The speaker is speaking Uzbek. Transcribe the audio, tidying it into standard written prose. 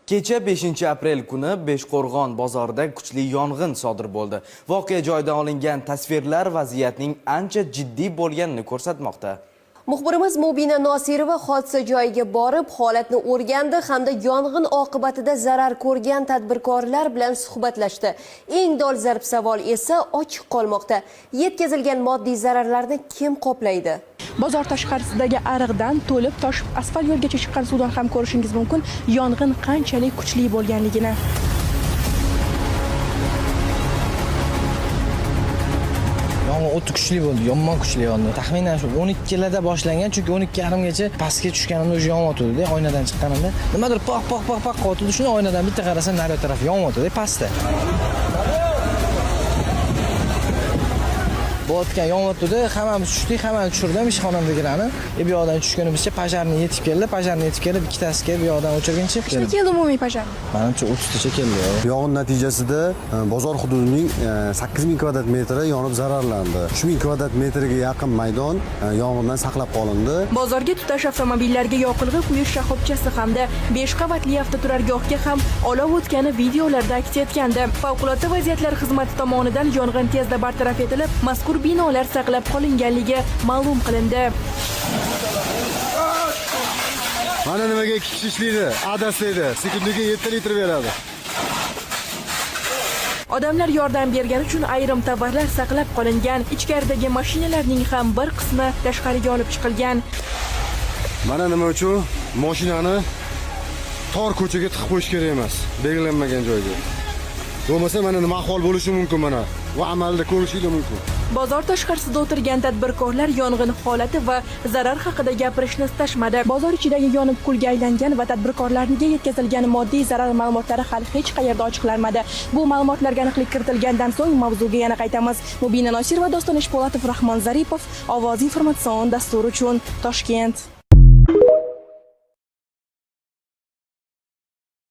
Kecha 5-aprel kuni Beshqo'rg'on bozorida kuchli yong'in sodir bo'ldi. Voqea joyidan olingan tasvirlar vaziyatning ancha jiddiy bo'lganini ko'rsatmoqda. Muxbirimiz Mubina Nosirova hodisa joyiga borib, holatni o'rgandi hamda yong'in oqibatida zarar ko'rgan tadbirkorlar bilan suhbatlashdi. Eng dolzarb savol esa ochiq qolmoqda. Yetkazilgan moddiy zararlarni kim qoplaydi? Bozor tashqarisidagi ariqdan to'lib toshib asfalt yo'lgacha chiqqan suvdan ham ko'rishingiz mumkin yong'in qanchalik kuchli bo'lganligini. Yong'in o'ta kuchli bo'ldi, yomon kuchli yondi. Taxminan shu 12larda boshlangan, chunki 12:30gacha pastga tushganimda уже yonyotgandi, oynadan chiqqanimda nimadir poq poq poq poq qilyotgandi. Shuni oynadan bitta qarasam, naryoq taraf yonyotgandi, pastda. Bo'layotgan yonyotgandi, hammamiz tushdik, hammani tushirdim ishxonamdagilarni. Bu yoqdan tushgunimizcha пожарный yetib keldi, пожарный yetib kelib, ikkitasi kelib bu yoqdan o'chirguncha. Nechta keldi umumiy пожар? Manimcha 30tacha keldi. Yong'in natijasida bozor hududining 8000 kvadrat metri yonib zararlandi. 3000 kvadrat metrga yaqin maydon yong'indan saqlab qolindi. Bozorga tutash avtomobillarga yoqilg'i quyish shoxobchasi hamda 5 qavatli avtoturargohga ham olov o'tgani videolarda aks etgandi. Favqulodda vaziyatlar xizmati tomonidan yong'in tezda bartaraf etilib, mazkur binolar saqlab qolinganligi ma'lum qilindi. Mana nimaga ikki kishi ishlaydi, adaslaydi. Sekundiga 7 litr beradi. Odamlar yordam bergani uchun ayrim tovarlar saqlab qolingan. Ichkaridagi mashinalarning ham bir qismi tashqariga olib chiqilgan. Mana nima uchun mashinani tor ko'chaga tiqib qo'yish kerak emas, belgilanmagan joyga. Bo'lmasa mana nima ahvol bo'lishi mumkin mana. Va amalda ko'rishingiz mumkin. Bozor tashqarisida o'tirgan tadbirkorlar yong'in holati va zarar haqida gapirishni istashmadi. Bozor ichidagi yonib kulga aylangan va tadbirkorlarga yetkazilgan moddiy zarar ma'lumotlari hali hech qayerda ochiqlanmadi. Bu ma'lumotlarga aniqlik kiritilgandan so'ng mavzuga yana qaytamiz. Mubina Nosirova, Doston Eshpo'latov, Rahmon Zaripov, Ovoz informatsion dasturi uchun Toshkent.